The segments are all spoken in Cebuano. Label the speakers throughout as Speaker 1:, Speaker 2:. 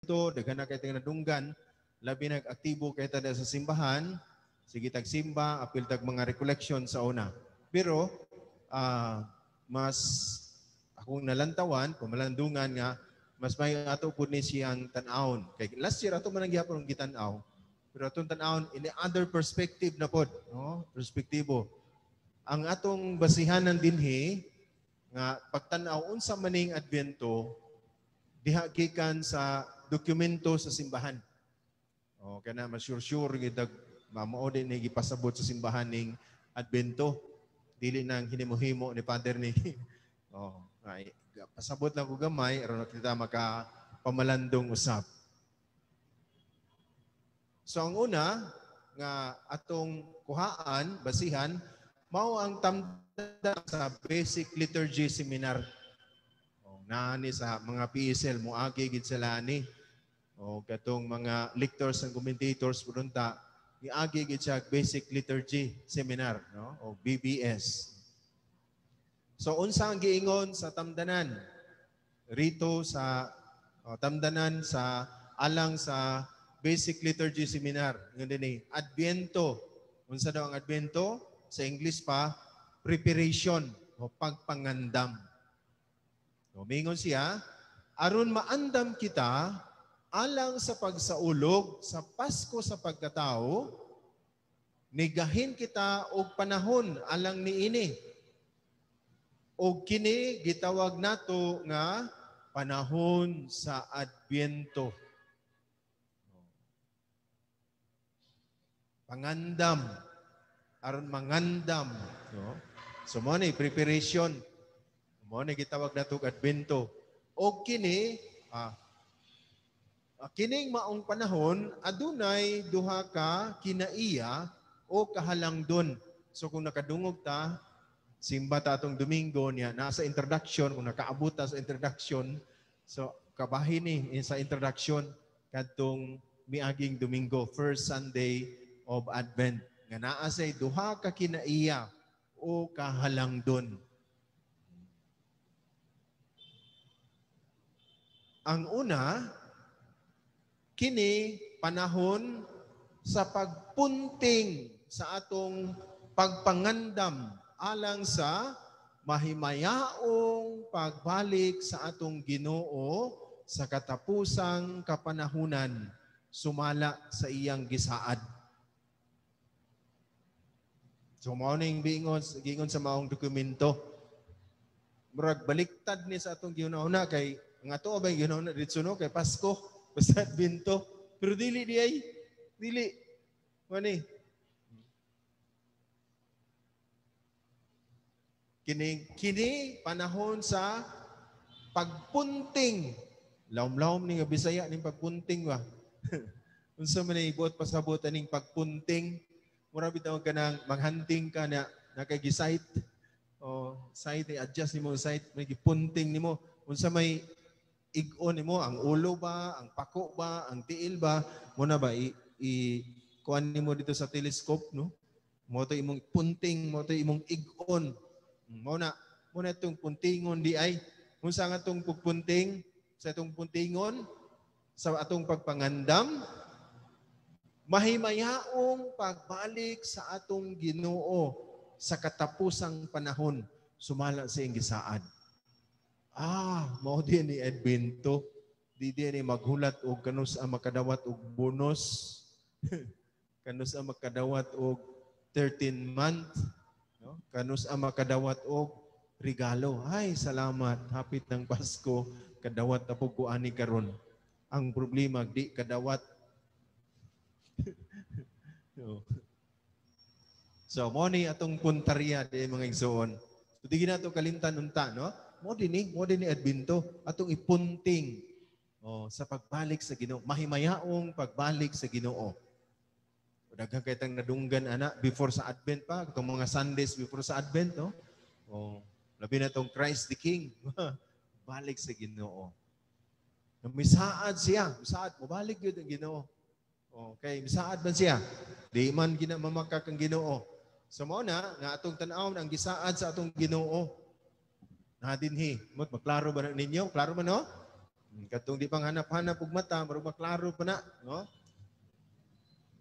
Speaker 1: Adbyento, daghan na kay tang nadunggan, labi nag aktibo kay ta sa simbahan, sige tag simba, apil tag mga recollection sa una. Pero mas akong nalantawan, pamalandungan nga mas may ato pud ni siyang tan-awon. Kay last year ato man ang gihapon ang gitan-aw. Pero atong tan-awon in other perspective na pod, no? Perspektibo. Ang atong basihanan dinhi nga pagtan-aw unsa maning Adbyento diha gikan sa dokumento sa simbahan. O kana mas sure gid mao din ni gipasabot sa simbahan ning Adbyento. Dili nang hinimo-himo ni Father ni. Oh, ay, pasabot lang ko gamay aron kita maka pamalandong usap. So ang una nga atong kuhaan, basihan, mao ang tamda sa Basic Liturgy Seminar. O, naani sa mga PSL moagi gid sila ni. O katong mga lectors and commentators punta giagi gid siya Basic Liturgy Seminar, no? O BBS. So unsa ang giingon sa tamdanan rito sa tamdanan sa alang sa Basic Liturgy Seminar? Ingon dinhi, Adbyento. Unsa daw ang Adbyento? Sa English pa, preparation o pagpangandam. So, mingon siya, aron maandam kita alang sa pagsaulog sa Pasko sa pagkatao, nigahin kita og panahon alang niini. Og kini gitawag nato nga panahon sa Adbyento. Pangandam, aron mangandam, no? So mo ni preparation. Mo ni gitawag nato og Adbyento. Og kini kining maong panahon adunay duha ka kinaiya o kahalangdon. So kung nakadungog ta simba ta atong Domingo niya nasa introduction, kung nakaabot ta sa introduction, so kabahin ni sa introduction kadtong miaging Domingo, first Sunday of Advent, nga naa say duha ka kinaiya o kahalangdon. Ang una, kini panahon sa pagpunting sa atong pagpangandam alang sa mahimayaong pagbalik sa atong Ginoo sa katapusang kapanahunan sumala sa iyang gisaad. So mao ning giingon sa maong dokumento. Murag baliktad ni sa atong gihuna-huna kay ang ato ba gihuna-huna didto no kay Pasko basta Adbyento, pero dili di ay dili mani kini panahon sa pagpunting. Lawom-lawom ni nga Bisaya ning pagpunting ba. Unsa man ni buot pasabot aning pagpunting? Mura bitaw ka nang manghunting ka na nakagi-sight o sight, i-adjust nimo sight, may gipunting nimo unsa may ig-on nimo, ang ulo ba, ang pako ba, ang tiil ba, muna ba i kuan nimo dito sa telescope, no? Mo to imong punting, mo to imong ig-on. Mo na itong puntingon di ay unsa nga itong pagpunting sa itong puntingon sa atong pagpangandam mahimayaong pagbalik sa atong Ginoo sa katapusang panahon sumala sa iyang gisaad. Mao din ni Adbyento. Di din ni maghulat og kanus ang makadawat og bonus. Kanus ang makadawat og 13 month, no? Kanus ang makadawat og regalo. Ay, salamat, hapit ng Pasko, kadawat na po ko ani karon. Ang problema di kadawat. So mo ni atong puntarya di mga igsoon. So di ginato kalimtan unta, no? Mo din ni Adbyento atong ipunting sa pagbalik sa Ginoo, mahimayaong pagbalik sa Ginoo. Daghan kay tang nadunggan ana before sa Advent pa, katong mga Sundays before sa Advent, no? Oh, labi na tong Christ the King. Balik sa Ginoo. Misaad siya, misaad mobalik gyud ang Ginoo. Okay, misaad man siya. Di man ginamamakak ang Ginoo. So mao na nga atong tan-awon ang gisaad sa atong Ginoo. Na dinhi, maklaro ba ninyo? Klaro man, no? Katong di pang hanap-hanap og mata, murag maklaro pa na, no?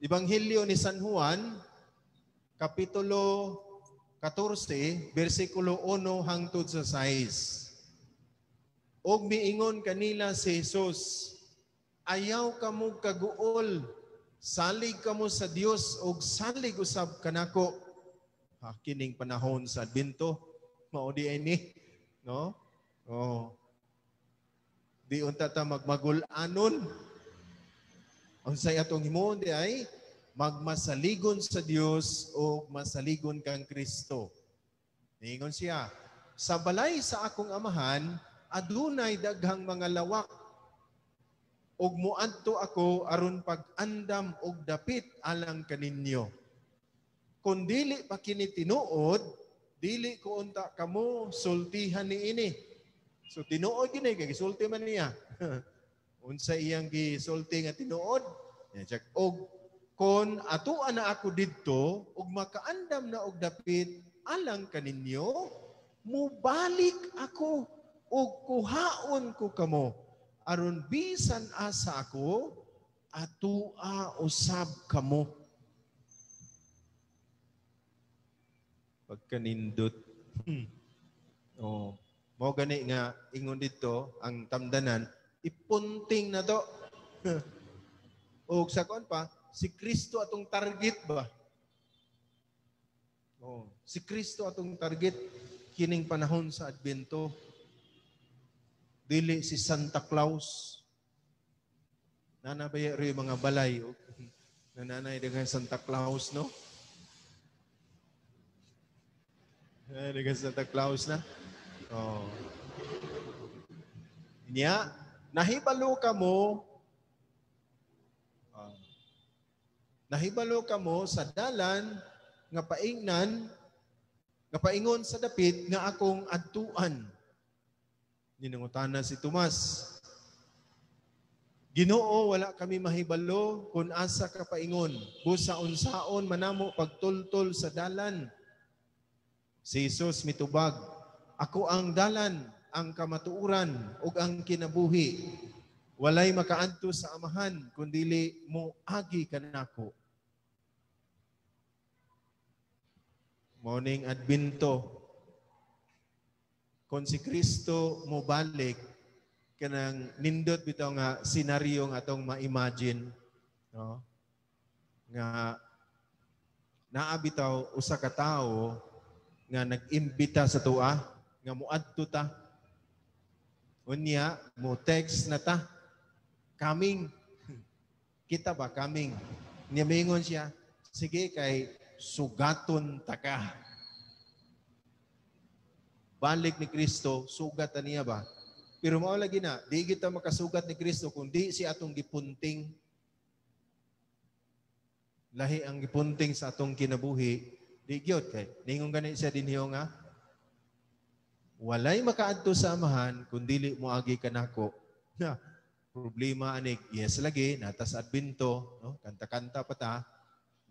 Speaker 1: Ebanghelyo ni San Juan, Kapitulo 14, versikulo 1 hangtod sa 6. Og miingon kanila si Jesus, "Ayaw kamo kaguol, salig kamo sa Dios og salig usab kanako." Ha, kining panahon sa Adbento, mao di ay ni, no? Oh. Di unta ta magmagul-anon. Unsay atong himuon di ay magmasaligon sa Dios o masaligon kang Kristo. Niingon siya, "Sa balay sa akong amahan, adunay daghang mga lawak. Ug muadto ako aron pag-andam og dapit alang kaninyo. Kung dili pa kini tinuod, dili ko unta kamo sultihan niini." So tinuod kini kay gisulti man niya. Unsa iyang gisulti nga tinuod? Yan. "Og kon atoa na ako didto ug makaandam na og dapit alang kaninyo, mubalik ako ug kuhaon ko kamo aron bisan asa ako atua usab kamo." Pagkanindot. Oh, mao gani nga ingon didto ang tamdanan, ipunting na to. Og sa kuan pa, si Kristo atong target ba? Oh, si Kristo atong target kining panahon sa Adbento. Dili si Santa Claus. Nanabaya rin mga balay. Nananay dengan Santa Claus, no? Dengan Santa Claus na. Oh. Niya, nahibalo ka mo, nahibalo ka mo sa dalan nga paingnan, nga paingon sa dapit nga akong adtuan. Ninangutana si Tomas, "Ginoo, wala kami mahibalo kung asa ka paingon. Busa unsaon manamo pagtultol sa dalan." Si Jesus mitubag, "Ako ang dalan, ang kamatuoran, ug ang kinabuhi. Walay makaadto sa Amahan kun dili mo agi kanako." Morning Adbento. Kung si Kristo mobalik, kanang nindot bitaw nga senaryo nga atong ma-imagine, no? Nga naa bitaw usa ka tawo nga nag-imbita sa tuwa nga moadto ta. Unya mo text na ta, "Coming." Kita ba coming? Niya mingon siya, "Sige kay sugaton ta ka." Balik ni Kristo, sugat ta niya ba? Pero mao lagi na, di kita makasugat ni Kristo kung di si atong gipunting. Lahi ang gipunting sa atong kinabuhi, di gyud kay ningon gani siya dinhiyo nga walay makaadto sa Amahan kung dili moagi kanako. Na problema anig, yes lagi natas Adbento, no? Kanta-kanta pa ta,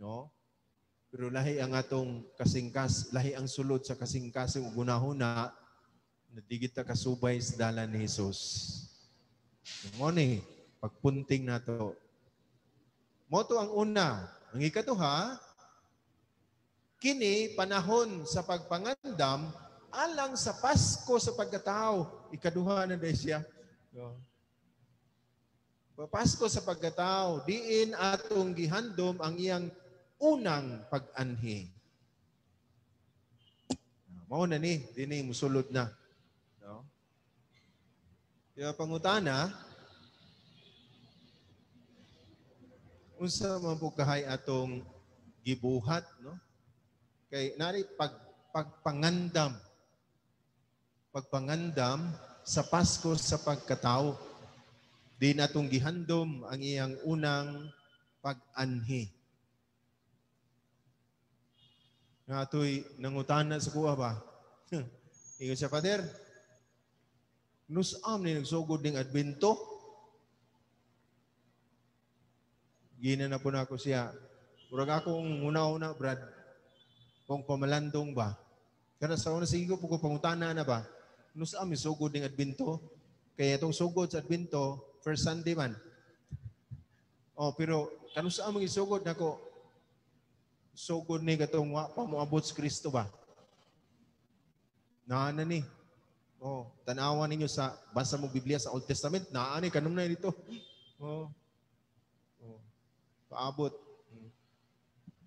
Speaker 1: no? Pero lahi ang atong kasingkas, lahi ang sulod sa kasingkasing ug hunahuna na di kita kasubay sa dalan ni Jesus. Mo ni pagpunting nato. Mo to ang una. Ang ikaduha, kini panahon sa pagpangandam alang sa Pasko sa pagkatao. Ikaduha na dahil siya. No. Pasko sa pagkatao, diin atong gihandom ang iyang unang pag-anhi. Mao na ni, dinhi musulod na. No? Kaya pangutana, unsa man po kahay atong gibuhat, no? Kay nari pagpangandam. Pagpangandam sa Pasko sa pagkatao. Di natong gihandom ang iyang unang pag-anhi. Nga ato'y nangutana sa kuha ba? Ingon siya, "Father, nusam ni nagsugod ning Adbento?" Gina na po na ako siya. Murag akong una-una, Brad, kung pamalandong ba? Kada sa una, sige ko po ko pangutana na ba? Nusam ni sugod ning Adbento? Kaya itong sugod sa Adviento, first Sunday man. Oh, pero kanusa among isugod nako? Sugod ni katong wa pa moabot si Kristo ba? Naa na ni. Oh, tan-awa ninyo sa basa mo Biblia sa Old Testament, naa ni kanunay dito. Oh. Oh. Paabot.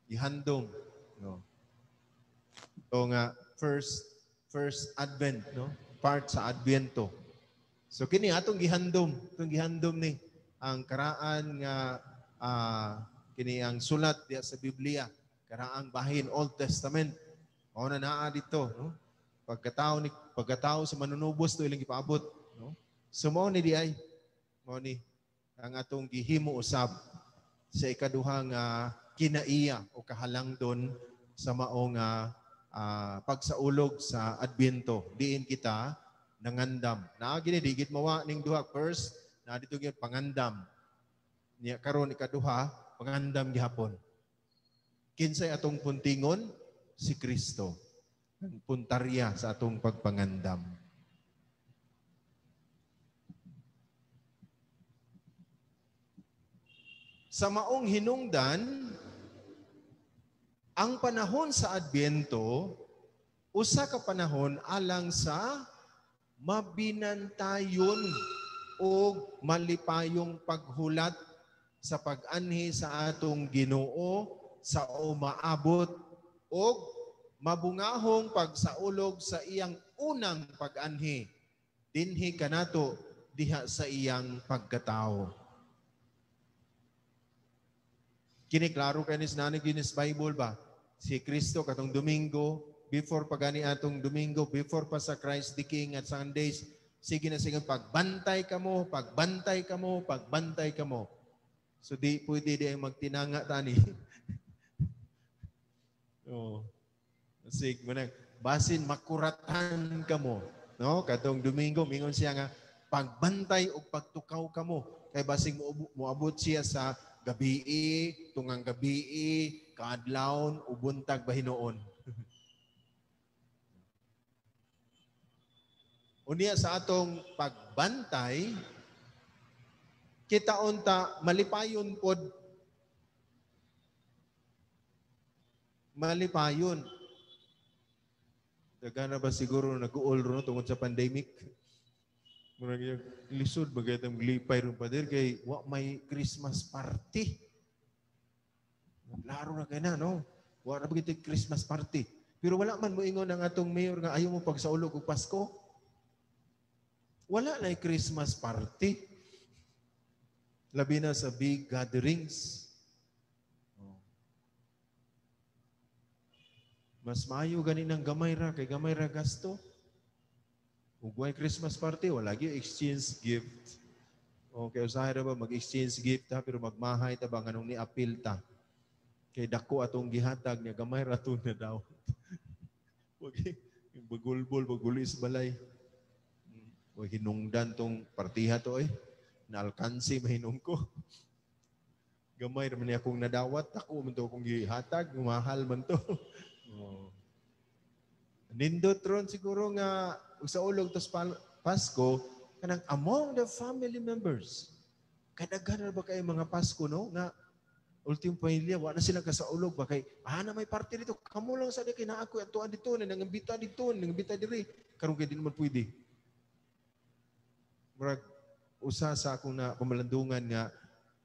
Speaker 1: Ihandom, no. So nga first Advent, no? Part sa Adviento. So kini atong gihandom, atong gihandom ni ang karaan nga kini ang sulat diya sa Biblia, karaang bahin Old Testament. Mao na naa dito, no? Pagkatao sa manunubos to ilang gipaabot, no? So mao ni di ay, mao ni ang atong gihimo usab sa ikaduha nga kinaiya o kahalangdon sa mao nga pagsaulog sa Adbiento. Diin kita nangandam. Naa gini digit mawa ning duha first, naa dito gyud pangandam. Niya karon ikaduha, pangandam gihapon. Kinsay atong puntingon? Si Kristo. Ang puntarya sa atong pagpangandam. Sa maong hinungdan, ang panahon sa Adbiento, usa ka panahon alang sa mabinantayon o malipayong paghulat sa pag-anhi sa atong Ginoo sa umaabot o mabungahong pagsaulog sa iyang unang pag-anhi dinhi kanato diha sa iyang pagkatao. Kini klaro kay ni sa Guinness Bible ba? Si Kristo katong Domingo, before pa gani atong Domingo, before pa sa Christ the King at Sundays, sige na sige, pagbantay kamo, pagbantay kamo, pagbantay kamo. So di pwede di ay magtinanga tani. Oh. Sig manang basin makuratan kamo, no? Katong Domingo mingon siya nga pagbantay og pagtukaw kamo kay basing moabot siya sa gabii, tungang gabii, kaadlawon o buntag bahinuon. Unya sa atong pagbantay, kita unta malipayon pod. Malipayon. Daghan na ba siguro nag-uol ron tungod sa pandemic? Murag lisod bagay tang lipay ron pader kay wa may Christmas party. Klaro na kay na, no? Wa na bagay Christmas party. Pero wala man moingon ang atong mayor nga ayaw mo pagsaulog og Pasko. Wala na Christmas party. Labi na sa big gatherings. Mas maayo gani ng gamay ra kay gamay ra gasto. Ug way Christmas party wala gyud exchange gift. Okay, usahay ra ba mag-exchange gift ta pero magmahay ta ba nganong ni-appeal ta. Kay dako atong gihatag niya gamay ra to na daw. Bagulbol, bagulis balay. O hinungdan tong partiha to eh. Naalkansi mahinung ko. Gamay ra man akong nadawat, ako man to akong gihatag, mahal man to. Oh. Nindot ron siguro nga sa ulog tos Pasko kanang among the family members. Kadaghan ba kay mga Pasko no nga ultimo pamilya wa na sila kasaulog ba kay na may party dito kamo lang sa kay naa ko atuan dito nangambita dito nangambita diri karon kay di naman pwede. Murag usa sa akong na pamalandungan nga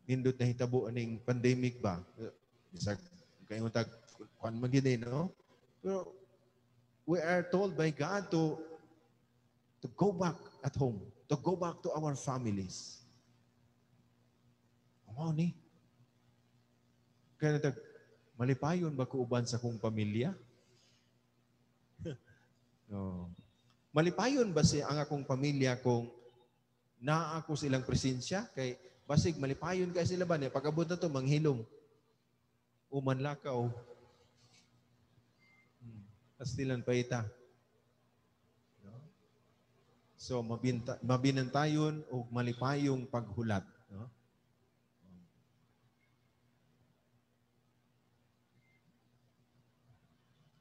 Speaker 1: nindot na hitabo aning pandemic ba. Bisag kay untag kuan man gid no? Pero we are told by God to go back at home, to go back to our families. Mao ni. Kaya natag, malipayon ba ko uban sa kong pamilya? No. Malipayon ba si ang akong pamilya kung naa ako sa ilang presensya? Kay basig malipayon kay sila ba niya pag-abot na to manghilom. Uman lakaw. Pastilan pa ita. No? So mabinantayon o malipayong paghulat. No?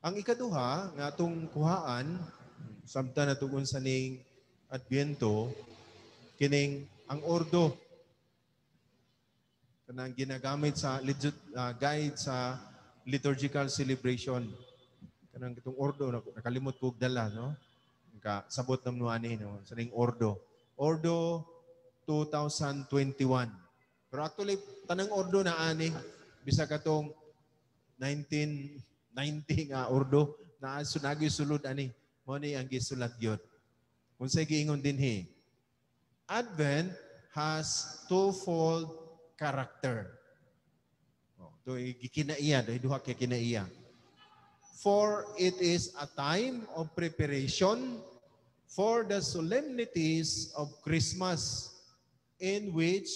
Speaker 1: Ang ikaduha nga atong kuhaan samtang natug-on sa ning Adbiento, Kining ang ordo kanang ginagamit sa guide sa liturgical celebration. Kanang itong ordo, nakalimot ko dala, no? Ka sabot nam ani, no, sa ning ordo. Ordo 2021. Pero actually tanang ordo na ani bisag katong 1990 nga ordo na sunagi sulod ani, mo ni ang gisulat gyud. Unsay giingon dinhi? Advent has twofold character. Oh, do gikinaiya, do duha kay kinaiya. For it is a time of preparation for the solemnities of Christmas, in which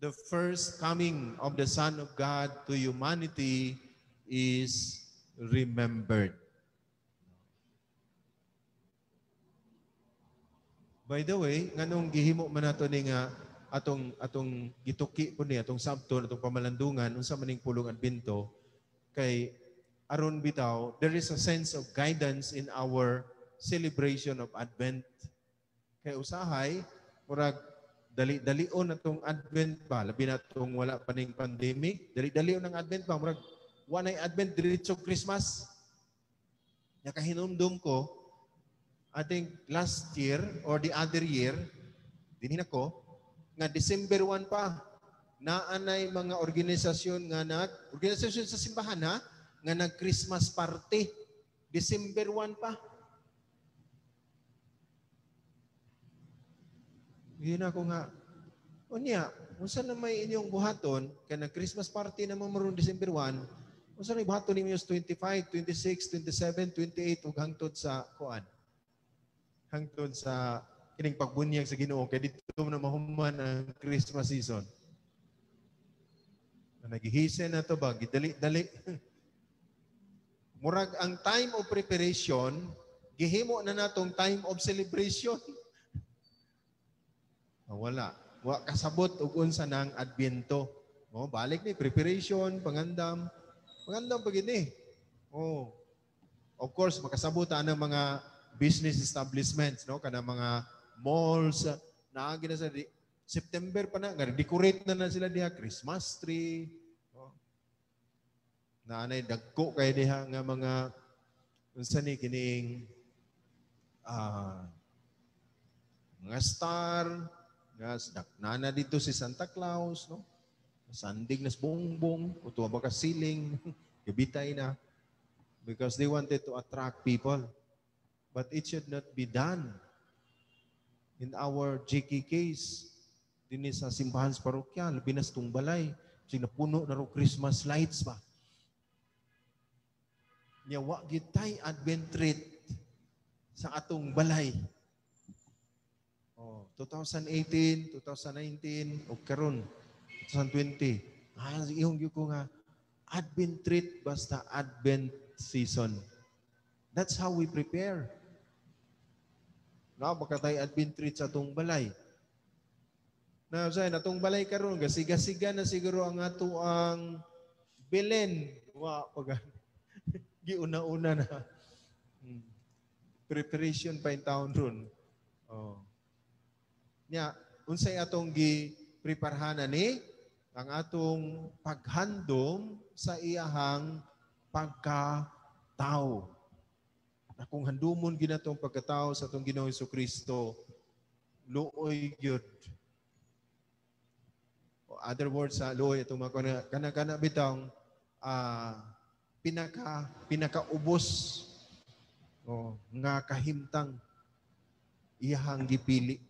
Speaker 1: the first coming of the Son of God to humanity is remembered. By the way, nganong gihimo man nato ni nga atong gituki po ni atong sabton, atong pamalandungan, unsa man ning pulong Adbento, kay aron bitaw there is a sense of guidance in our celebration of Advent. Kay usahay murag dali-dalion atong Advent ba, labi na atong wala pa ning pandemic, dali-dalion ang Advent ba, murag walay Advent diretso Christmas. Nakahinumdum ko, I think last year or the other year, dinhin ako, nga December 1 pa, naanay mga organisasyon nga organisasyon sa simbahan ha, nga nag-Christmas party, December 1 pa. Yun ako nga, unya, unsa na may inyong buhaton, kay nag-Christmas party naman maroon December 1, unsa na buhaton ninyo 25, 26, 27, 28, ug hangtod sa kuan. Hangtod sa kining pagbunyag sa Ginoo kay dito na mahuman ang Christmas season. Naghihisen na to ba? Gidali-dali. Murag ang time of preparation, gihimo na natong time of celebration. Wala. Wa kasabot og unsa nang Adbiento. Oh, balik ni preparation, pangandam. Pangandam pa gid ni. Oh. Of course, makasabot ang mga business establishments, no, kana mga malls, naagi na sa September pa na, nga decorate na na sila diha Christmas tree, no? Naanay dagko kay diha nga mga unsa ni kining mga star nga nana dito si Santa Claus, no? Sandig na bongbong, uto ba ka ceiling, gabitay na because they wanted to attract people. But it should not be done. In our JKKs, dinhi sa simbahan sa parokya, labi na sa tong balay, kasi napuno na ro Christmas lights ba. Nya wa gitay Advent treat sa atong balay. Oh, 2018, 2019, o karon 2020. Iyong gyud ko nga Advent treat basta Advent season. That's how we prepare. Na baka tayo Advent treat sa atong balay. Na say natong balay karon gasiga-siga na siguro ang ato ang Belen. Wa pag giuna-una na. Preparation pa in town ron. Oh. Nya unsay atong gi-preparahan ni ang atong paghandom sa iyahang pagkatao. Na kung handumon ginatong pagkatao sa atong Ginoong Jesucristo, luoy gyud. Other words sa luoy itong mga kana-kana bitang pinakaubos nga kahimtang iyahang gipili.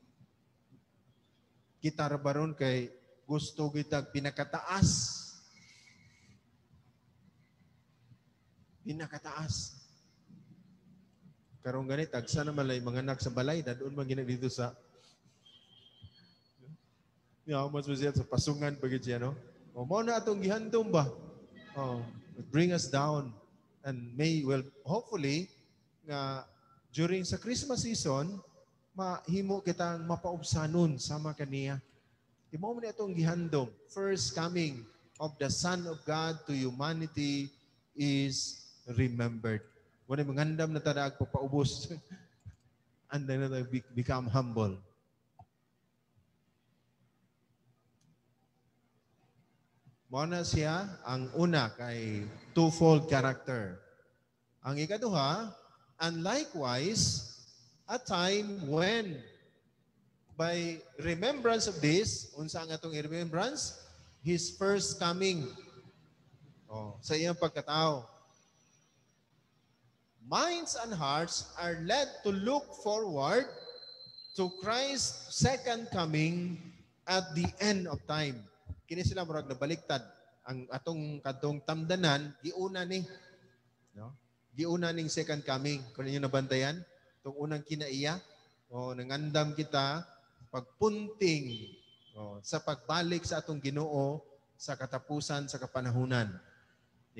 Speaker 1: Kita ra baron kay gusto kitag pinakataas. Pinakataas. Karon ganit tagsa na malay mga anak sa balay dadon man gina dito sa ya mas siya sa pasungan pagid siya, no? O mo na atong gihandom ba? Oh, bring us down and may well hopefully nga during sa Christmas season mahimo kitang mapaubsanon sama kaniya. Imo man atong gihandom, first coming of the Son of God to humanity is remembered. Wala mangandam na tadaag papaubos. And then become humble. Mao na siya ang una kay twofold character. Ang ikaduha, and likewise, a time when by remembrance of this, unsa ang atong remembrance? His first coming. Oh, sa iyang pagkatao. Minds and hearts are led to look forward to Christ's second coming at the end of time. Kini sila murag nabaliktad ang atong kadtong tamdanan, giuna ni, no? Giuna ning second coming. Kung ninyo nabantayan, itong unang kinaiya, o nangandam kita pagpunting, oh, sa pagbalik sa atong Ginoo sa katapusan sa kapanahunan.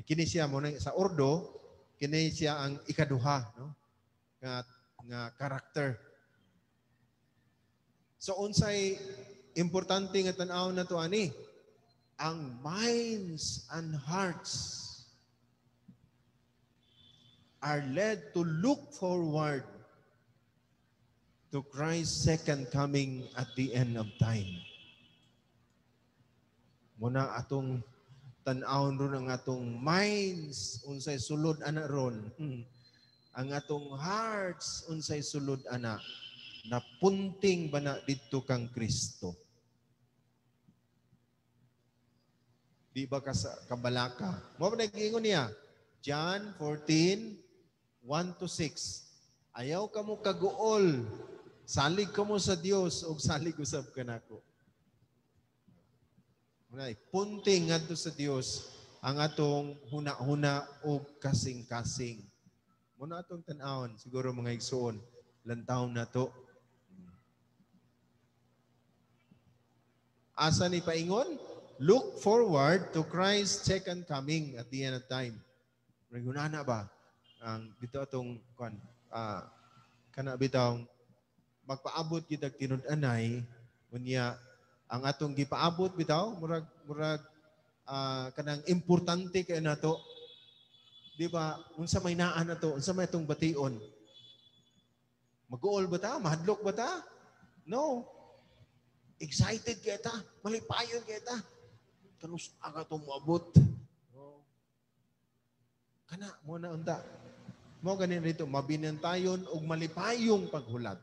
Speaker 1: Kini siya mo sa ordo, kini siya ang ikaduha, no? Nga karakter. So unsay importante nga tan-aw na to ani? Ang minds and hearts are led to look forward to Christ's second coming at the end of time. Muna atong tan-awon ron ang atong minds, unsay sulod ana ron. Ang atong hearts, unsay sulod ana. Napunting ba na didto kang Kristo? Di ba ka sa kabalaka? Mo ba nag-ingon niya? John 14:1-6. Ayaw ka mo kaguol. Salig ka mo sa Dios og salig usab kanako. Unay, punting ngadto sa Dios ang atong huna-huna og kasing-kasing. Muna atong tan-awon siguro, mga igsuon, lantawon nato. Asa ni paingon? Look forward to Christ's second coming at the end of time. Regunana ba? Ang dito atong kwan, kana bitaw magpaabot kita tinud-anay, unya ang atong gipaabot bitaw murag murag kanang importante kay nato. Di ba? Unsa may naa nato, unsa may atong bation? Mag-uol ba ta? Mahadlok ba ta? No. Excited kay ta, malipayon kay ta. Kanus aga atong moabot. Kana mo na unta. Mo ganin rito mabinantayon og malipayong paghulat.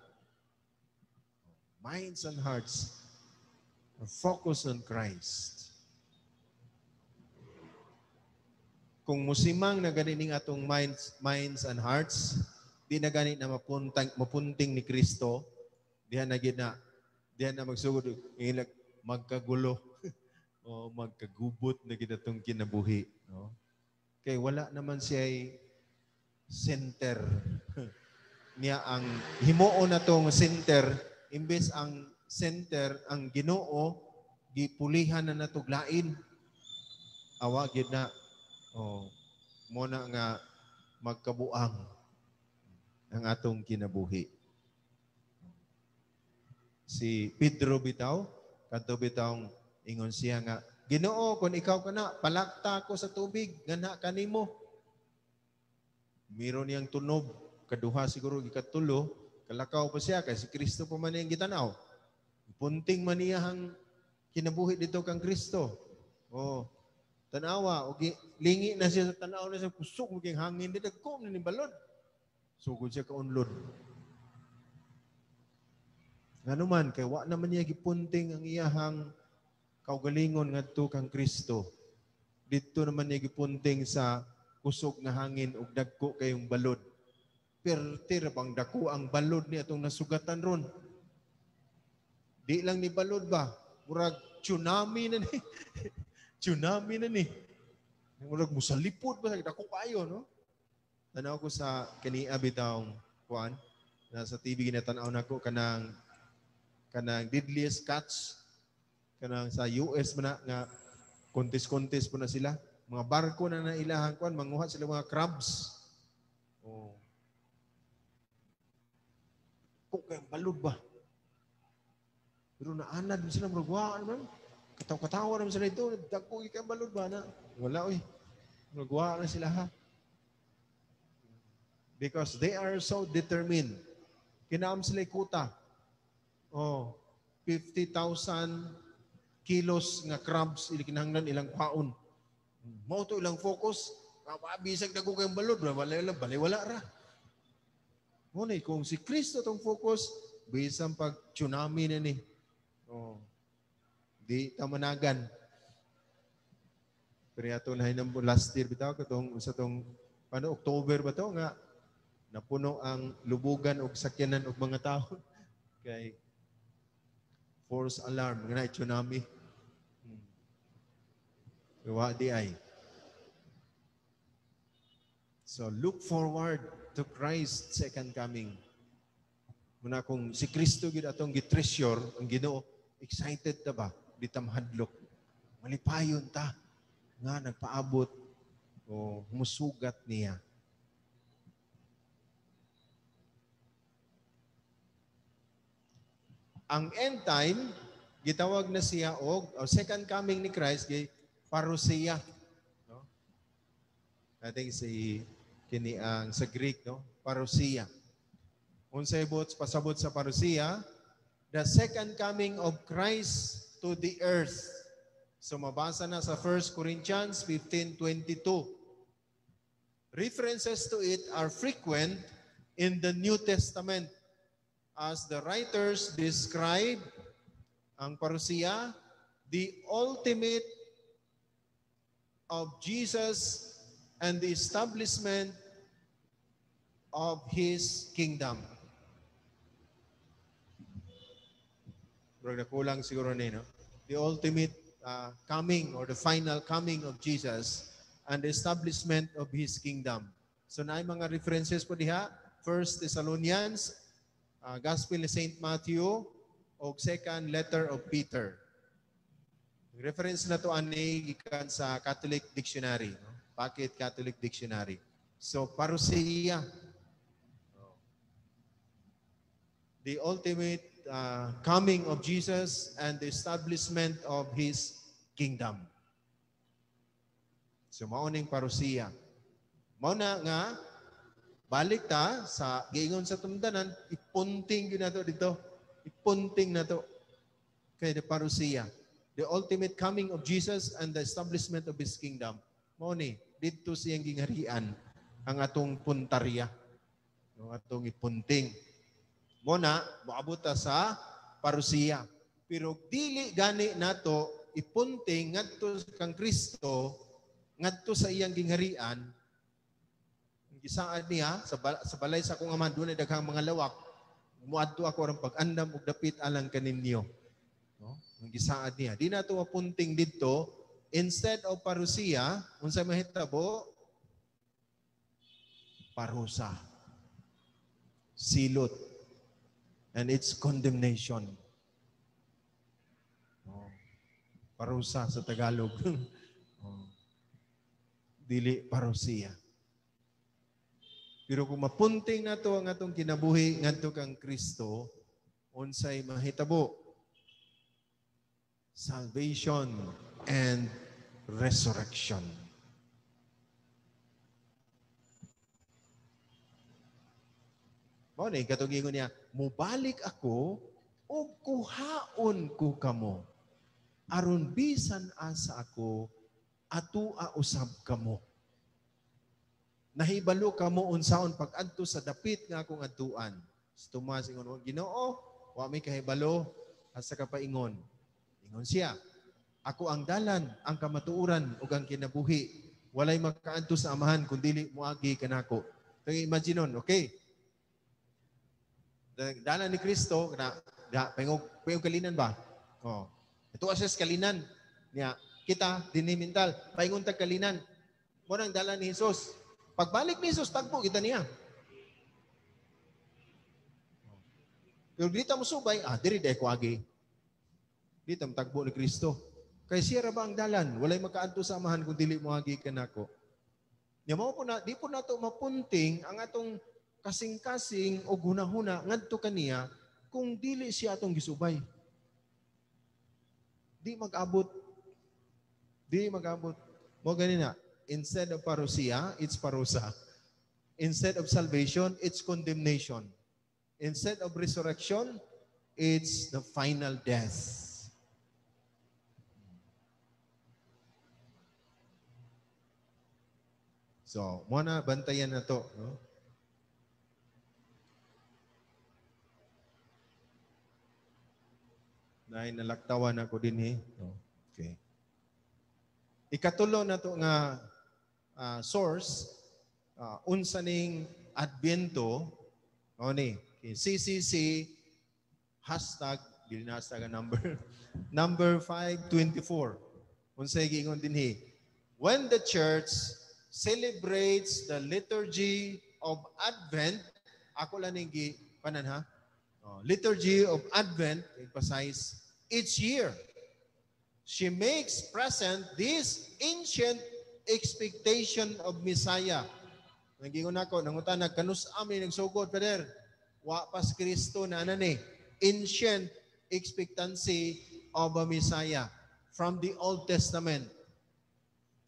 Speaker 1: Minds and hearts are focused on Christ. Kung musimang na gani ning atong minds and hearts, di na gani na mapunting ni Kristo, diha na gid na, diha na magsugod ilag magkagulo o magkagubot na gid atong kinabuhi, no? Kay wala naman siya center. Niya ang himuon natong center, imbes ang center ang Ginoo, gipulihan na natog lain. Awa gid na. Oh, mo na nga magkabuang ang atong kinabuhi. Si Pedro bitaw, kadto bitaw ingon siya nga, "Ginoo, kung ikaw ka na, palakta ko sa tubig, ngana kanimo." Meron niyang tunob, kaduha siguro gikatulo, kalakaw pa siya kay si Kristo pa man iyang gitanaw. Punting man niya ang kinabuhi dito kang Kristo. Oh, tanawa, og lingi na siya sa tanaw na siya, kusog maging hangin dito, dagko na ni balod. Sugod siya kaunlod. Ngano man, kay wa naman niya gipunting ang iyahang kaugalingon ngadto kang Kristo. Didto naman niya gipunting sa kusog nga hangin ug dagko kayong balod. Perti ra bang dako ang balod ni atong nasugatan ron. Di lang ni balod ba? Murag tsunami na ni. Tsunami na ni. Murag musalipod ba sa dako kaayo, no? Tanaw ko sa kania bitawng kuan nasa TV, ginatan-aw nako kanang deadliest catch, kanang sa US man na, nga contest-contest po na sila. Mga barko na nailahan kuan, manguha sila mga crabs. Oh. Kung kayong balod ba? Pero naanad mo sila, murag wa naman. Kataw-katawa naman sila ito. Dagko kayong balod ba na? Wala oy. Murag wa na sila ha. Because they are so determined. Kinaam sila kuta. Oh, 50,000 kilos nga crabs ili kinahanglan ilang kwaon. Mao to ilang focus. Bisag dagko kayong balod, wala baliwala ra. Mo ni kung si Kristo tong focus, bisan pag tsunami na ni. Oh. Di ta managan. Pero ato na hinang last year bitaw katong sa tong paano October ba to nga napuno ang lubugan og sakyanan og mga tao kay false alarm nga tsunami. Wa di ay. So look forward to Christ's second coming. Muna kung si Kristo gyud atong gi-treasure ang Ginoo, excited ta ba? Di ta mahadlok. Malipayon ta nga nagpaabot o musugat niya. Ang end time, gitawag na siya og o second coming ni Christ kay parousia, no? I think si kini ang sa Greek, no? Parousia. Unsay buot pasabot sa parousia? The second coming of Christ to the earth. So mabasa na sa 1 Corinthians 15:22. References to it are frequent in the New Testament as the writers describe ang parousia, the ultimate of Jesus and the establishment of His kingdom. Pero nakulang siguro ni, no? The ultimate coming or the final coming of Jesus and the establishment of His kingdom. So naay mga references po diha, 1 Thessalonians, Gospel ni Saint Matthew, o second letter of Peter. Reference na to ani gikan sa Catholic Dictionary, no? Pocket Catholic Dictionary. So parousia, the ultimate coming of Jesus and the establishment of His kingdom. So mao ning parousia. Mao na nga balik ta sa giingon sa tumdanan, ipunting gyud nato dito. Ipunting nato kay the parousia, the ultimate coming of Jesus and the establishment of His kingdom. Mao ni didto siyang gingharian ang atong puntarya, ang atong ipunting. Mo na moabot ta sa parousia. Pero dili gani nato ipunting ngadto kang Kristo, ngadto sa iyang gingharian. Gisaad niya sa balay sa akong ama dunay daghang mga lawak. Muadto ako aron pag-andam og dapit alang kaninyo. No? Ang gisaad niya. Di nato mapunting didto. Instead of parousia, unsa mahitabo? Parusa. Silot. And its condemnation. Oh. Parusa sa Tagalog. Oh. Dili parousia. Pero kung mapunting nato ang atong kinabuhi ngadto kang Kristo, unsay mahitabo? Salvation and resurrection. Mao ni katong ingon niya, mubalik ako ug kuhaon ko kamo aron bisan asa ako atua usab kamo. Nahibalo kamo unsaon pag-adto sa dapit nga akong adtuan. Si Tomas ingon, Ginoo, wa mi kahibalo asa ka paingon. Ingon siya, ako ang dalan, ang kamatuoran ug ang kinabuhi. Walay makaadto sa Amahan kun dili moagi kanako. So imagine nun, okay? Dalan ni Kristo na pengog kalinan ba? Oh. Ito asas kalinan niya. Kita dinhi mental, paingon tag kalinan. Mo nang dalan ni Jesus. Pagbalik ni Jesus, tagpo kita niya. Pero dito mo subay, diri day ko agi. Dito mo tagpo ni Kristo. Kay siya ra ba ang dalan? Walay makaadto sa Amahan kung dili mo agi kanako. Nya mao po na di po nato mapunting ang atong kasing-kasing o hunahuna ngadto kaniya kung dili siya atong gisubay. Di mag-abot. Di mag-abot. Mo gani na, instead of parousia, it's parusa. Instead of salvation, it's condemnation. Instead of resurrection, it's the final death. So, mo na bantayan na to, no? Nay nalaktawan ako dinhi, no? Okay. Ikatulo na to nga source, unsa ning Adbyento, o ni CCC hashtag dili na hashtag ang number number 524. Unsay giingon dinhi? When the church celebrates the liturgy of Advent, ako lang ning gipanan ha. Oh, liturgy of Advent, emphasize, each year, she makes present this ancient expectation of Messiah. Nagingon ako, nangutan nagkanus ami nagsugod, Father. Wa pas Kristo na ana ni ancient expectancy of a Messiah from the Old Testament.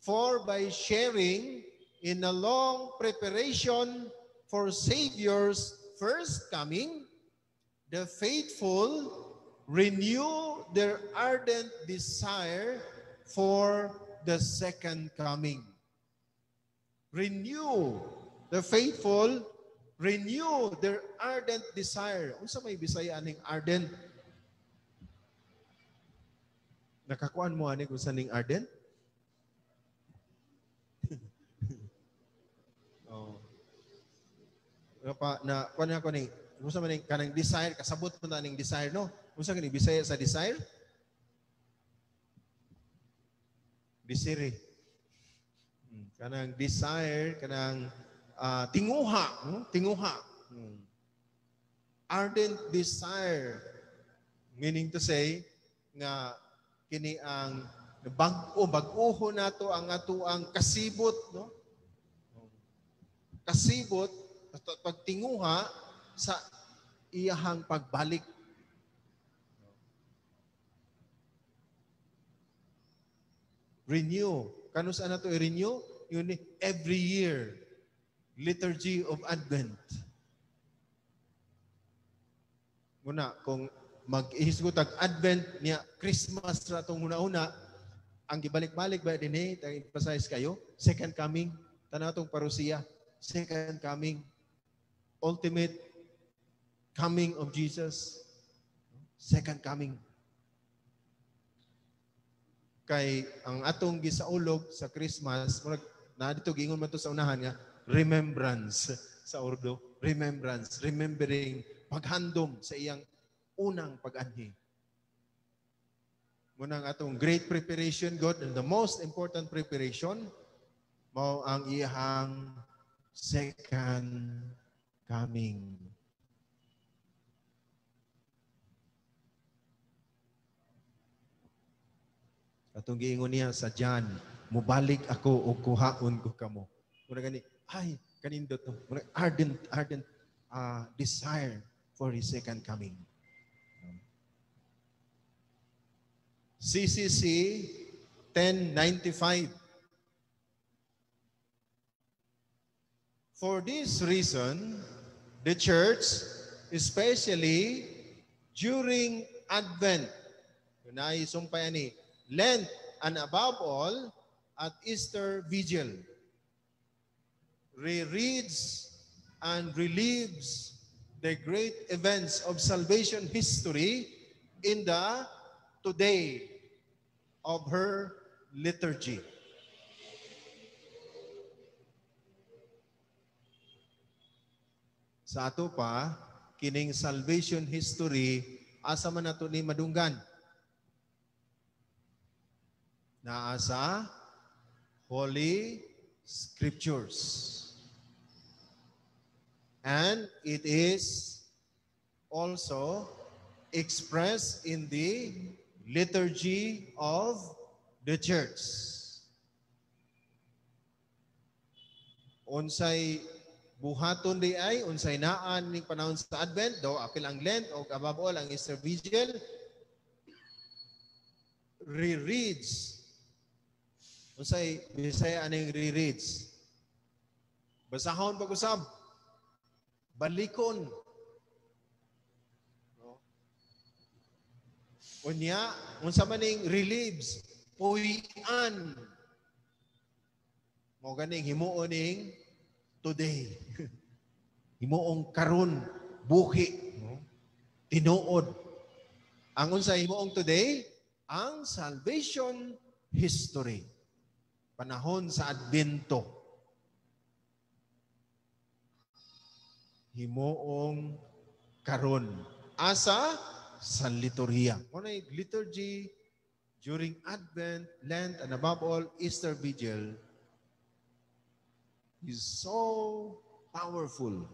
Speaker 1: For by sharing in a long preparation for Savior's first coming, the faithful renew their ardent desire for the second coming. Renew the faithful, renew their ardent desire. Unsa may Bisaya aning ardent? Nakakuan mo ani kung sa ning ardent? Oh. Pa na kuan ako ni unsa man ning kanang desire, kasabot mo na ning desire, no? Unsa kani Bisaya sa desire? Desire. Kanang desire, kanang tinguha, no? Tinguha. Ardent desire, meaning to say nga kini ang bag-o, bag-oho nato ang atoang kasibot, no? Kasibot pagtinguha sa iyahang pagbalik. Renew. Kanus ana to i-renew? Yun ni every year. Liturgy of Advent. Muna, kung mag-ihisgot ang Advent niya, Christmas ra tong una-una, ang gibalik-balik ba dinhi, tang emphasize kayo, second coming, tanaw tong parousia, second coming, ultimate coming of Jesus, second coming. Kay ang atong gisaulog sa Christmas, murag na dito giingon man to sa unahan nga remembrance sa ordo, remembrance, remembering, paghandom sa iyang unang pag-anhi. Munang atong great preparation, God, and the most important preparation, mao ang iyang second coming. Atong giingon niya sa John, mubalik ako o kuhaon ko kamo. Muna gani, ay, kanindot no. Muna ardent desire for his second coming. CCC 1095. For this reason, the church, especially during Advent, kunay sumpay ani, Lent, and above all, at Easter Vigil, rereads and relives the great events of salvation history in the today of her liturgy. Sa ato pa, kining salvation history, asa man nato ni madunggan? Naa sa Holy Scriptures. And it is also expressed in the liturgy of the church. Unsay buhaton di ay, unsay naan ning panahon sa Advent, do apil ang Lent o above all ang Easter Vigil, rereads. Unsay Bisaya aning rereads? Basahon pag-usab. Balikon. No? Unya, unsa man ning relives? Puy-an. Mao ganing himuon ning today. Himuong karon, buhi, no? Tinuod. Ang unsa himuong today? Ang salvation history. Panahon sa Adbento. Himuong karon. Asa sa liturhiya. Mao liturgy during Advent, Lent, and above all, Easter Vigil is so powerful.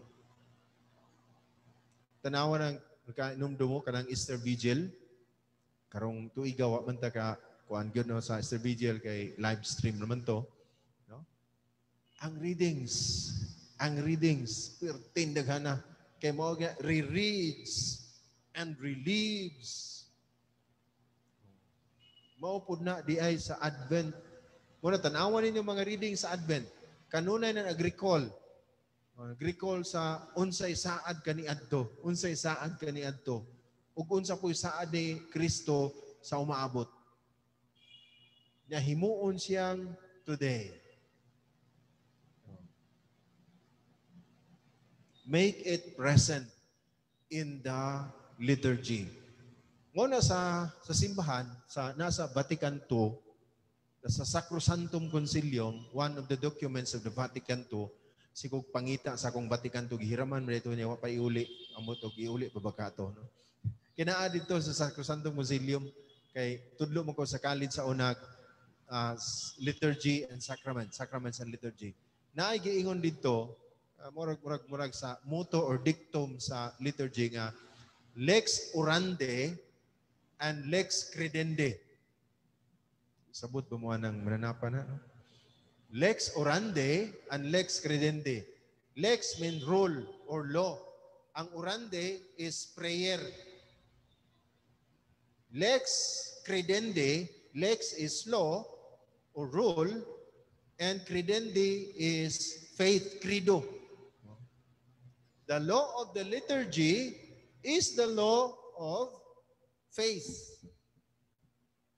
Speaker 1: Tanawa ng kainumdumo kanang Easter Vigil. Karong tuiga wa man ta ka kuan gyud, no, sa Easter Vigil kay live stream naman to, no? Ang readings perting daghana kay mao ga rereads and relieves. Mao pud na di ay sa Advent. Muna tan-awan ninyo mga reading sa Advent. Kanunay na nag-recall. Nag-recall sa unsay saad kaniadto, unsay saad kaniadto. Ug unsa po'y saad ni Kristo sa umaabot. Nya himuon siyang today. Make it present in the liturgy. Nguna sa simbahan, sa nasa Vatican II, sa Sacrosanctum Concilium, one of the documents of the Vatican II, sikog pangita sa akong Vatican II, gihiraman man ito niya, wa pa iuli, amot og iuli pa ba ka to, no? Kinaa dito sa Sacrosanctum Concilium, kay tudlo mo ko sa college sa unag, liturgy and sacrament, sacraments and liturgy. Naay giingon dito, murag sa motto or dictum sa liturgy nga lex orandi and lex credendi. Sabot ba mo ng mananapan na? No? Lex orandi and lex credendi. Lex mean rule or law. Ang orandi is prayer. Lex credendi, lex is law or rule, and credendi is faith, credo. The law of the liturgy is the law of faith.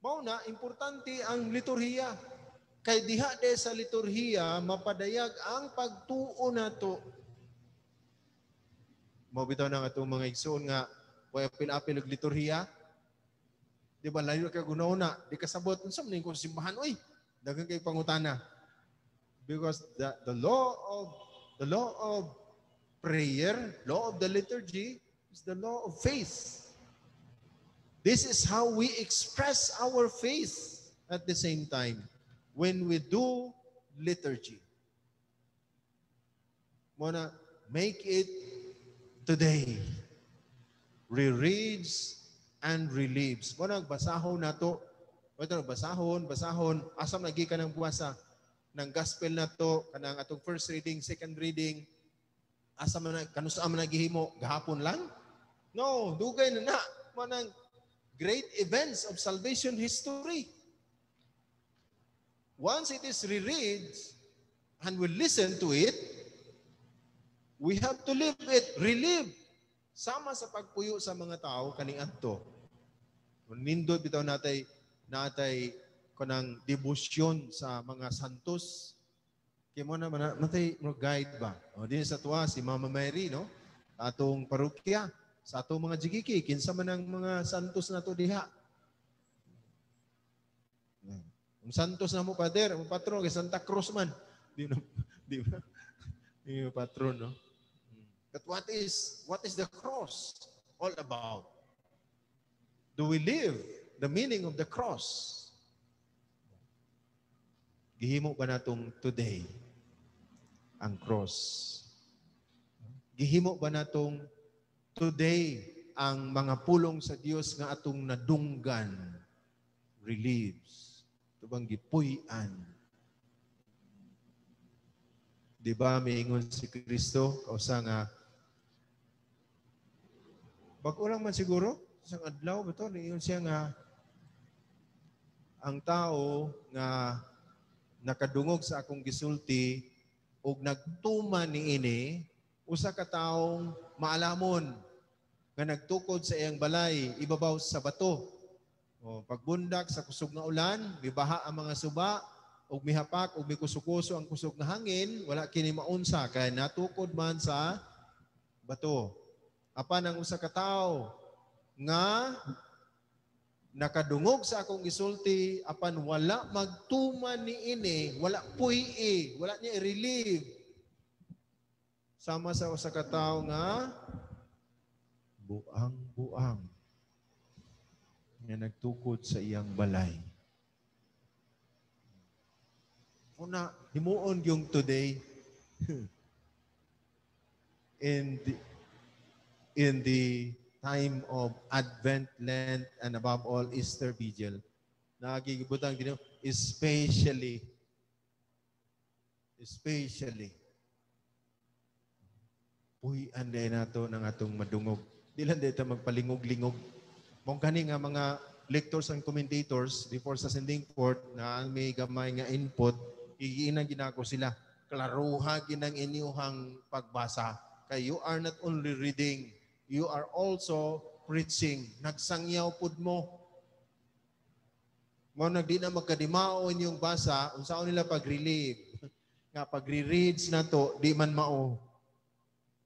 Speaker 1: Mao na, importante ang liturhiya. Kay diha de sa liturhiya, mapadayag ang pagtuo nato. Mao bitaw na atong mga igsoon nga way apil-apil og liturhiya. Di ba layo kay guna-una, di kasabot unsa man ko simbahan oy. Daghan kay pangutana. Because the law of prayer, law of the liturgy is the law of faith. This is how we express our faith at the same time when we do liturgy. Muna, make it today. Rereads and relieves. Muna, basahon nato. Ito, basahon, basahon. Asam lagi ka ng buwasa ng gospel nato, kanang atong first reading, second reading. Asa man na, kanusa man nagihimo, gahapon lang? No, dugay na na. Manang great events of salvation history. Once it is reread and we listen to it, we have to live it, relive. Sama sa pagpuyo sa mga tao kaniadto. Nindot bitaw natay kanang debosyon sa mga santos. Kay mo na natay mo guide ba? O din sa tuwa si Mama Mary, no? Atong parokya, sa atong mga jigiki, kinsa man ang mga santos nato diha. Ang santos na mo, pader, ang patron kay Santa Cruz man. Di na, di ba? Di na patron, no? But what is the cross all about? Do we live the meaning of the cross? Gihimo ba natong today ang cross? Gihimo ba natong today ang mga pulong sa Dios nga atong nadunggan, relieves, ito bang gipuy-an? Di ba miingon si Kristo kausa nga bag-o lang man siguro sa adlaw ba to, niingon siya nga ang tao nga nakadungog sa akong gisulti ug nagtuman niini, usa ka taong maalamon nga nagtukod sa iyang balay ibabaw sa bato. O, pagbundak sa kusog nga ulan, mibaha ang mga suba, ug mihapak ug mikusukuso ang kusog nga hangin, wala kini maunsa kay natukod man sa bato. Apan ang usa ka tawo nga nakadungog sa akong gisulti apan wala magtuman niini, wala puy-i, wala niya i-relieve, sama sa usa ka tawo nga buang-buang nga nagtukod sa iyang balay. Una, himuon yung today in the time of Advent, Lent, and above all, Easter Vigil. Nagigibutang din, especially, puy-an diay nato ng atong madungog. Di lang dito magpalingog-lingog. Mong kani nga mga lectors and commentators before sa sending forth na may gamay nga input, igiinan ginako sila. Klaruha ginang inyuhang pagbasa. Kay you are not only reading, you are also preaching. Nagsangyaw pud mo. Mo nagdi na magkadimao inyong basa, unsaon nila pag-relieve? Nga pag-reads na to, di man mao.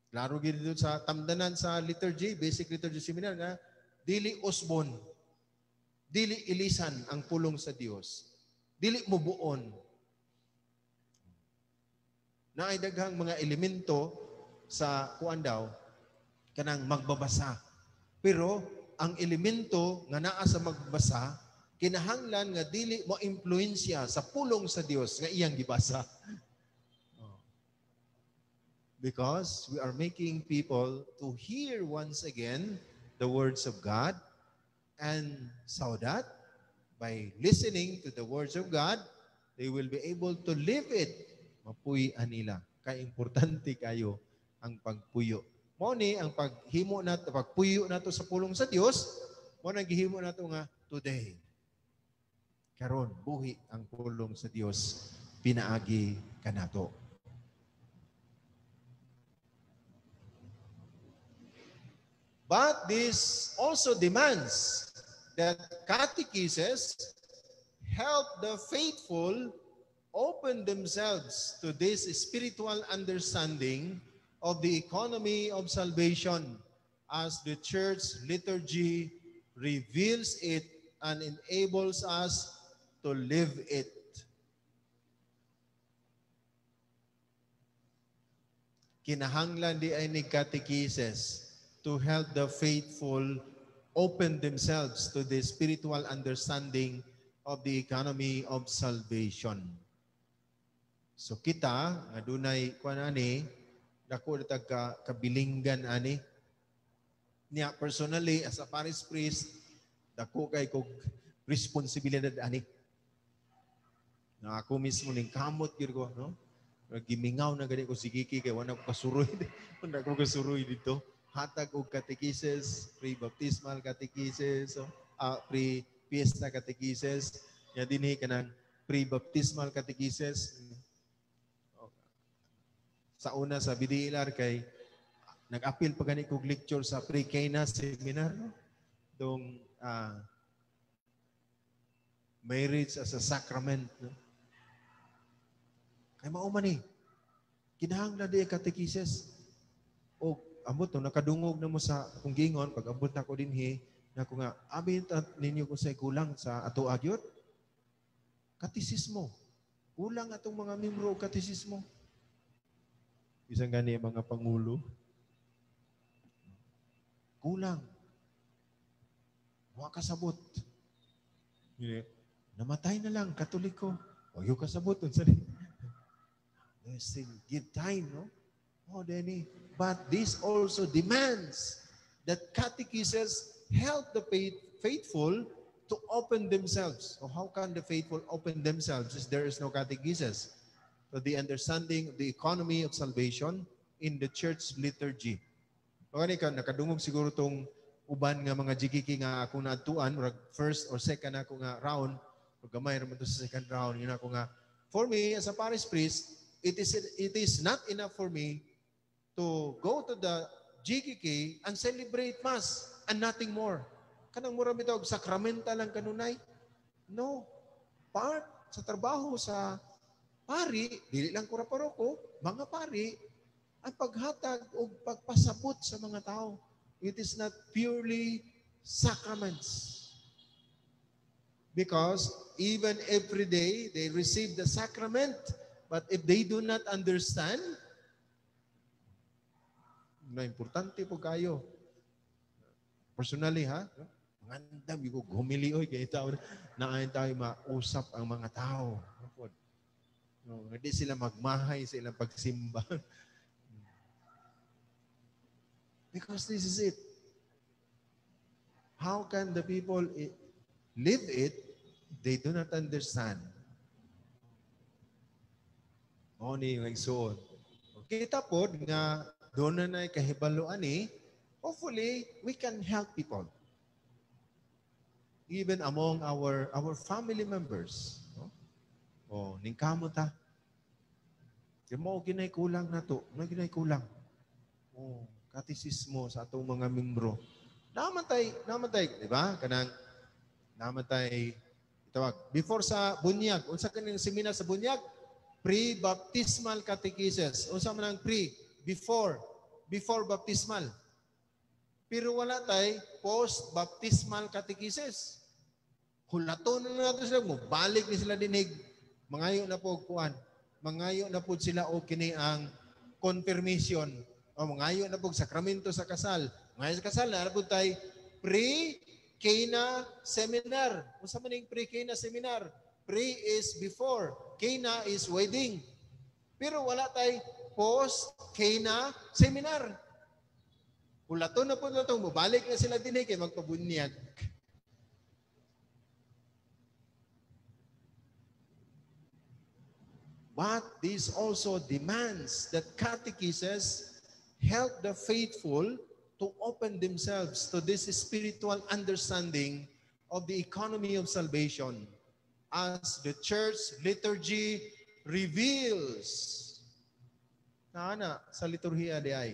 Speaker 1: Klaro gid dito sa tamdanan sa liturgy, basic liturgy seminar nga dili usbon. Dili ilisan ang pulong sa Dios. Dili mubuon. Naay daghang mga elemento sa kuan daw kanang magbabasa. Pero ang elemento nga naa sa magbasa kinahanglan nga dili mo impluwensya sa pulong sa Dios nga iyang gibasa. Because we are making people to hear once again the words of God, and so that by listening to the words of God, they will be able to live it. Mapuy-an nila. Kay importante kayo ang pagpuyo. Mo ni ang paghimo nato, pagpuyo nato sa pulong sa Dios, mo nang gihimo nato nga today. Karon buhi ang pulong sa Dios pinaagi kanato. But this also demands that catechesis help the faithful open themselves to this spiritual understanding of the economy of salvation as the church liturgy reveals it and enables us to live it. Kinahanglan di ay ni catechesis to help the faithful open themselves to the spiritual understanding of the economy of salvation. So kita nga dunay kuan ani, dako na tag ka, kabilinggan ani. Niya personally as a parish priest, dako kay kog responsibilidad ani. Na ako mismo ning kamot gyud ko, no? Gimingaw na gani ko si Kiki kay wala ko kasuroy. Wala ko kasuroy dito. Hatag og catechesis, pre-baptismal catechesis, so, pre-fiesta catechesis, ya dinhi kanang pre-baptismal catechesis. Sa una sa BDLR kay nag-apil pa gani kog lecture sa pre-Cana seminar, no? Dong marriage as a sacrament, no? Kay mao man ni kinahanglan di catechesis. O ambot no, nakadungog na mo sa akong gingon pag ambot nako dinhi nako nga abi ninyo kung say kulang sa ato agyot katisismo. Kulang atong mga membro og katisismo. Bisan gani ang mga pangulo. Kulang. Wa kasabot. Namatay na lang, Katoliko. Wa gyud kasabot unsa ni. They still give time, no? Oh, Danny. But this also demands that catechesis help the faithful to open themselves. So how can the faithful open themselves if there is no catechesis? To the understanding of the economy of salvation in the church liturgy. O ka, nakadungog siguro tong uban nga mga GKK nga akong naadtuan, murag first or second ako nga round, ug gamay ra man to sa second round, yun ako nga, for me as a parish priest, it is not enough for me to go to the GKK and celebrate Mass and nothing more. Kanang mura bitaw sacramental lang kanunay. No. Part sa trabaho sa pari, dili lang kura paroko, mga pari, ang paghatag o pagpasabot sa mga tao. It is not purely sacraments. Because even every day they receive the sacrament, but if they do not understand, na importante po kayo. Personally, ha? Mangandam, ko humili, oy, kaya tao, naayon tayo mausap ang mga tao. No, hindi sila magmahay sa ilang pagsimba. Because this is it. How can the people live it? They do not understand. Mao ni yung igsuon. Kita po nga doon na kahibaluan ni, hopefully we can help people. Even among our family members. No? Oh, ningkamot ta. Kaya mo ginay kulang na to. Mo ginay kulang. Oh, katisismo sa atong mga membro. Namatay, di ba? Kanang namatay itawag. Before sa bunyag, unsa kaning seminar sa bunyag? Pre-baptismal catechesis. Unsa man ang pre? Before baptismal. Pero wala tay post-baptismal catechesis. Hulaton na nato sila, mobalik ni sila dinig. Mangayo na po kuan. Mangayo na po sila og kini ang confirmation. O mangayo na po sakramento sa kasal. Mangayo sa kasal na po tay pre-Cana seminar. Unsa man ning pre-Cana seminar? Pre is before, Cana is wedding. Pero wala tay post-Cana seminar. Hulaton na po na itong mabalik na sila din kay magpabunyag. But this also demands that catechesis help the faithful to open themselves to this spiritual understanding of the economy of salvation as the church liturgy reveals. Naana sa liturhiya di ay.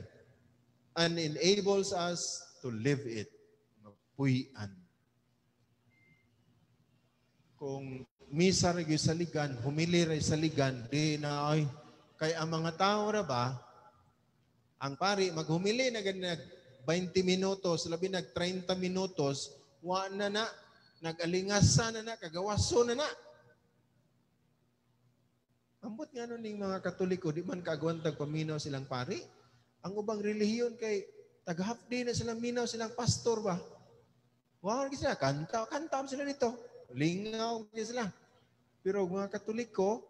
Speaker 1: And enables us to live it. Mapuy-an. Kung misa rin sa ligan, humili rin sa ligan, di na ay, kay ang mga tao ra ba, ang pari, maghumili na ganag 20 minutos, labi nag 30 minutos, wa na na, nag-alingasa na na, kagawaso na na. Ambot nga nun ning mga Katoliko, di man kagwantag paminaw silang pari. Ang ubang relihiyon kay tag half day na silang minaw silang pastor ba. Wow, sila kanta, kanta sila dito. Lingaw sila. Pero mga Katoliko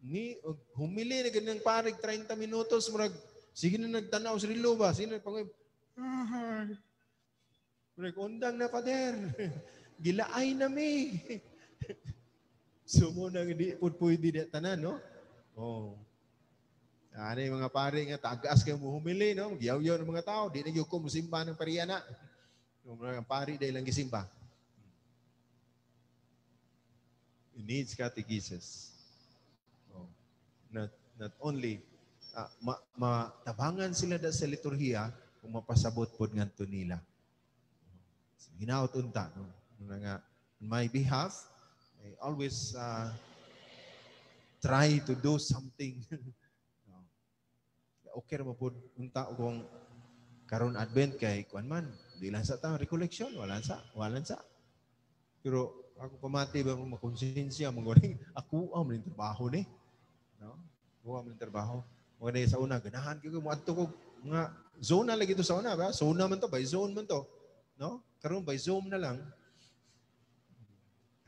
Speaker 1: ni humili na ganang parig 30 minutos murag sige na nagtanaw sa relo ba, sige na pang murag undang na pader. Gilaay na mi. So mo nang di pud pwede di tanan, no? Oh. Ano yung mga pare nga tagas kayo humili, no? Giyaw-yaw ng mga tao, di na gyud ko musimba ng pariya na. Yung mga pari dahil lang gisimba. It needs catechesis. Oh. Not only matabangan sila da sa liturhiya kung mapasabot pod ngadto nila. So, hinaot unta, no? Nga on my behalf, I always try to do something. Okay ra po unta kung karon Advent kay kuan man, di lang sa ta recollection, wala sa. Pero ako pamati ba kung makonsensya manguning ako ang maning trabaho ni. No? Ako ang maning trabaho. Mo na sa una ganahan gyud mo adto ko nga zona lagi to sa una ba? Zona man to, by zone man to. No? Karon by Zoom na lang.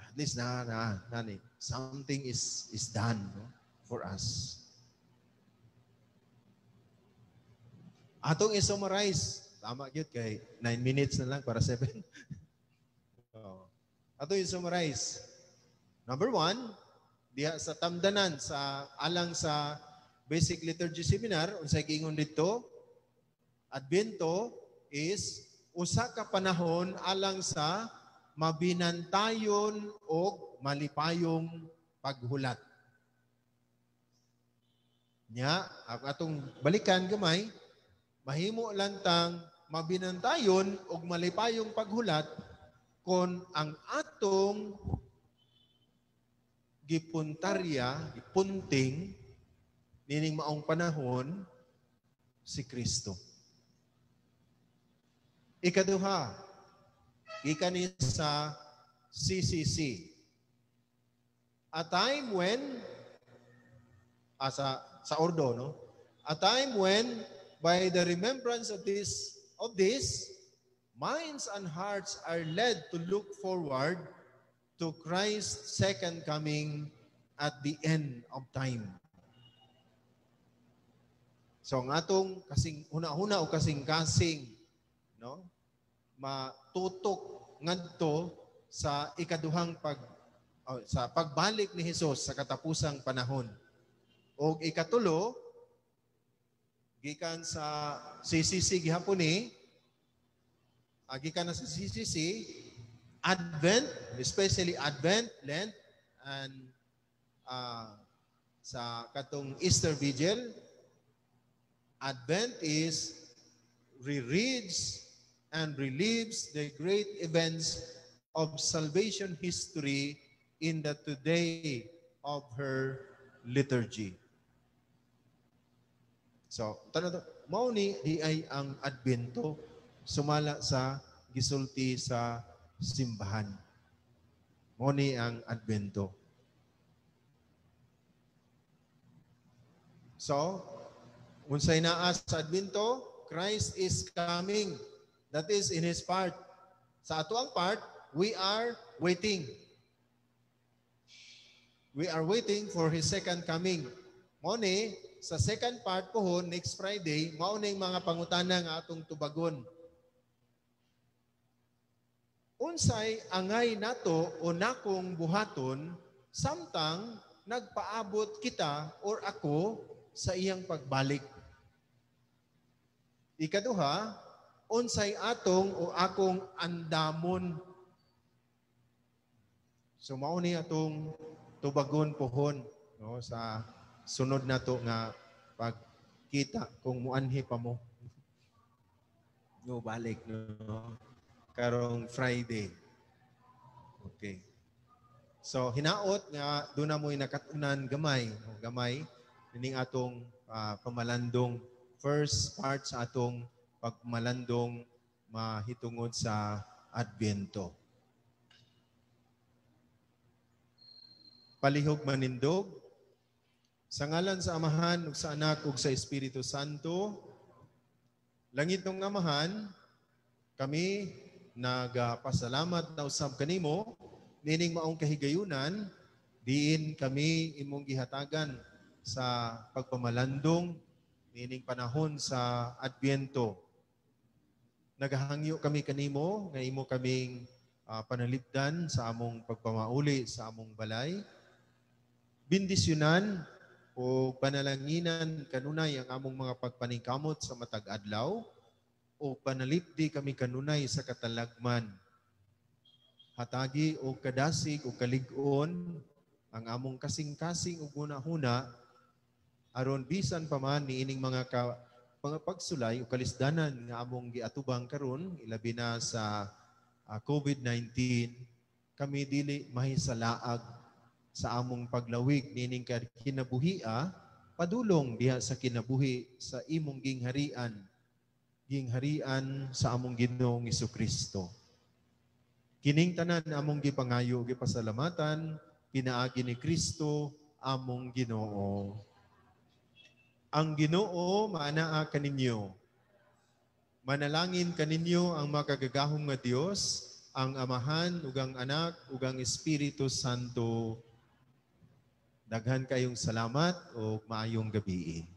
Speaker 1: At least na nani something is done, no? For us. Atong i-summarize. Tama gyud kay 9 minutes na lang para 7. Oh. Atong i-summarize. Number 1, diha sa tamdanan sa alang sa Basic Liturgy Seminar, unsay giingon didto? Adbento is usa ka panahon alang sa mabinantayon og malipayong paghulat. Nya, ang atong balikan gamay, mahimo lang tang mabinantayon og malipayong paghulat kon ang atong Gipuntarya, gipunting nining maong panahon si Kristo. Ikaduha, gikan ni sa CCC. A time when sa ordo, no? A time when by the remembrance of this minds and hearts are led to look forward to Christ's second coming at the end of time. So ang atong kasing huna-huna o kasing-kasing, no, matutok ngadto sa ikaduhang pag oh, sa pagbalik ni Hesus sa katapusang panahon. Og ikatulo, gikan sa CCC gihapon ni, gikan na sa CCC, Advent, especially Advent, Lent, and sa katong Easter Vigil, Advent is rereads and relives the great events of salvation history in the today of her liturgy. So, tanaw, mao ni di ay ang Adbento sumala sa gisulti sa simbahan. Mao ni ang Adbento. So, unsay naa sa Adbento? Christ is coming. That is in His part. Sa ato ang part, we are waiting. We are waiting for His second coming. Mao ni, sa second part pohon, next Friday, mao ning mga pangutana nga atong tubagon. Unsay angay nato o nakong buhaton samtang nagpaabot kita or ako sa iyang pagbalik? Ikaduha, unsay atong o akong andamon? So mao ni atong tubagon pohon, no, sa sunod nato nga pagkita kung muanhi pa mo. No, balik, no, karong Friday. Okay. So hinaot nga doon na mo'y nakatunan gamay, no, gamay nining atong pamalandong, first part sa atong pagmalandong mahitungod sa Adbyento. Palihog manindog sa ngalan sa Amahan ug sa Anak ug sa Espiritu Santo. Langit ng Amahan, kami nagapasalamat na usab kanimo nining maong kahigayunan diin kami imong gihatagan sa pagpamalandong nining panahon sa Adbyento. Nagahangyo kami kanimo nga imo kaming panalipdan sa among pagpamauli sa among balay. Bendisyonan o panalanginan kanunay ang among mga pagpaningkamot sa matag adlaw o panalipdi kami kanunay sa katalagman. Hatagi o kadasig o kalig-on ang among kasing-kasing ug hunahuna aron bisan pa man niining mga pagsulay o kalisdanan nga among giatubang karon, ilabi na sa COVID-19, kami dili mahisalaag sa among paglawig nining kinabuhia padulong diha sa kinabuhi sa imong gingharian, gingharian sa among Ginoong Hesukristo. Kining tanan among gipangayo gipasalamatan pinaagi ni Kristo among Ginoo. Ang Ginoo maanaa kaninyo. Manalangin kaninyo ang makagagahom nga Dios, ang Amahan ug ang Anak ug ang Espiritu Santo. Daghan kayong salamat ug maayong gabii.